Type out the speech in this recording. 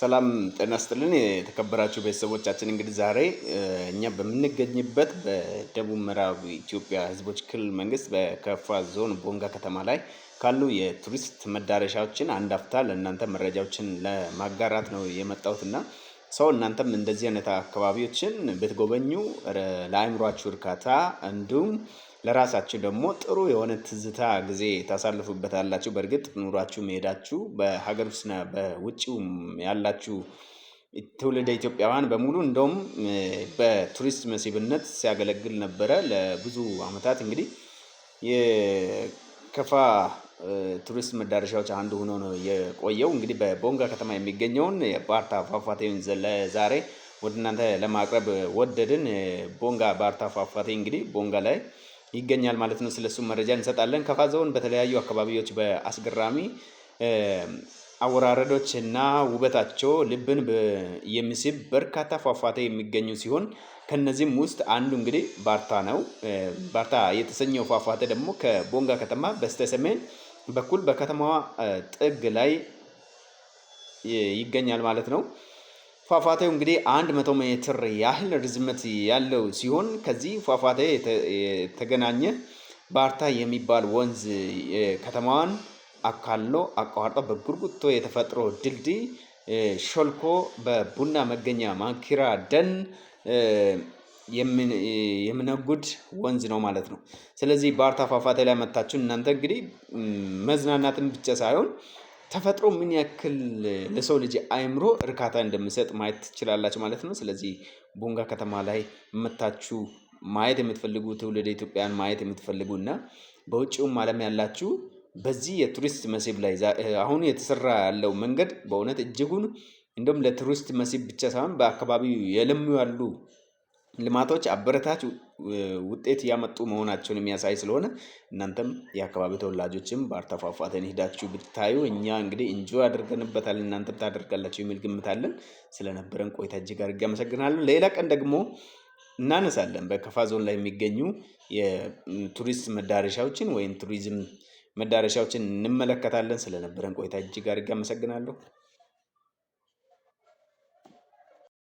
ሰላም ጤና ይስጥልን የተከበራችሁ ቤተሰቦቻችን፣ እንግዲህ ዛሬ እኛ በምንገኝበት በደቡብ ምዕራብ ኢትዮጵያ ሕዝቦች ክልል መንግስት በከፋ ዞን ቦንጋ ከተማ ላይ ካሉ የቱሪስት መዳረሻዎችን አንድ አፍታ ለእናንተ መረጃዎችን ለማጋራት ነው የመጣሁት። እና ሰው እናንተም እንደዚህ አይነት አካባቢዎችን ብትጎበኙ ለአእምሯችሁ እርካታ እንዲሁም ለራሳችሁ ደግሞ ጥሩ የሆነ ትዝታ ጊዜ ታሳልፉበታላችሁ። በእርግጥ ኑሯችሁ መሄዳችሁ በሀገር ውስጥና በውጭውም ያላችሁ ትውልደ ኢትዮጵያውያን በሙሉ እንደውም በቱሪስት መስህብነት ሲያገለግል ነበረ ለብዙ ዓመታት። እንግዲህ የከፋ ቱሪስት መዳረሻዎች አንዱ ሆኖ ነው የቆየው። እንግዲህ በቦንጋ ከተማ የሚገኘውን የባርታ ፏፏቴን ለዛሬ ወደ እናንተ ለማቅረብ ወደድን። ቦንጋ ባርታ ፏፏቴ እንግዲህ ቦንጋ ላይ ይገኛል ማለት ነው። ስለሱ መረጃ እንሰጣለን። ከፋ ዞን በተለያዩ አካባቢዎች በአስገራሚ አወራረዶች እና ውበታቸው ልብን የሚስብ በርካታ ፏፏቴ የሚገኙ ሲሆን ከነዚህም ውስጥ አንዱ እንግዲህ ባርታ ነው። ባርታ የተሰኘው ፏፏቴ ደግሞ ከቦንጋ ከተማ በስተሰሜን በኩል በከተማዋ ጥግ ላይ ይገኛል ማለት ነው። ፏፏቴው እንግዲህ 100 ሜትር ያህል ርዝመት ያለው ሲሆን ከዚህ ፏፏቴ የተገናኘ ባርታ የሚባል ወንዝ ከተማዋን አካሎ አቋርጦ በጉርጉቶ የተፈጥሮ ድልድይ ሾልኮ በቡና መገኛ ማንኪራ ደን የሚነጉድ ወንዝ ነው ማለት ነው። ስለዚህ ባርታ ፏፏቴ ላይ መታችሁ እናንተ እንግዲህ መዝናናትን ብቻ ሳይሆን ተፈጥሮ ምን ያክል ለሰው ልጅ አእምሮ እርካታ እንደሚሰጥ ማየት ትችላላችሁ ማለት ነው። ስለዚህ ቦንጋ ከተማ ላይ መታችሁ ማየት የምትፈልጉ ትውልደ ኢትዮጵያን ማየት የምትፈልጉ እና በውጭውም ዓለም ያላችሁ በዚህ የቱሪስት መስህብ ላይ አሁን የተሰራ ያለው መንገድ በእውነት እጅጉን እንደውም ለቱሪስት መስህብ ብቻ ሳይሆን በአካባቢው የለሙ ያሉ ልማቶች አበረታች ውጤት ያመጡ መሆናቸውን የሚያሳይ ስለሆነ እናንተም የአካባቢ ተወላጆችም ባርታ ፏፏቴን ሄዳችሁ ብታዩ እኛ እንግዲህ enjoy አድርገንበታል፣ እናንተም ታደርጋላችሁ የሚል ግምት አለን። ስለነበረን ቆይታ እጅግ አድርጌ አመሰግናለሁ። ሌላ ቀን ደግሞ እናነሳለን በከፋ ዞን ላይ የሚገኙ የቱሪስት መዳረሻዎችን ወይም ቱሪዝም መዳረሻዎችን እንመለከታለን። ስለነበረን ቆይታ እጅግ አድርጌ አመሰግናለሁ።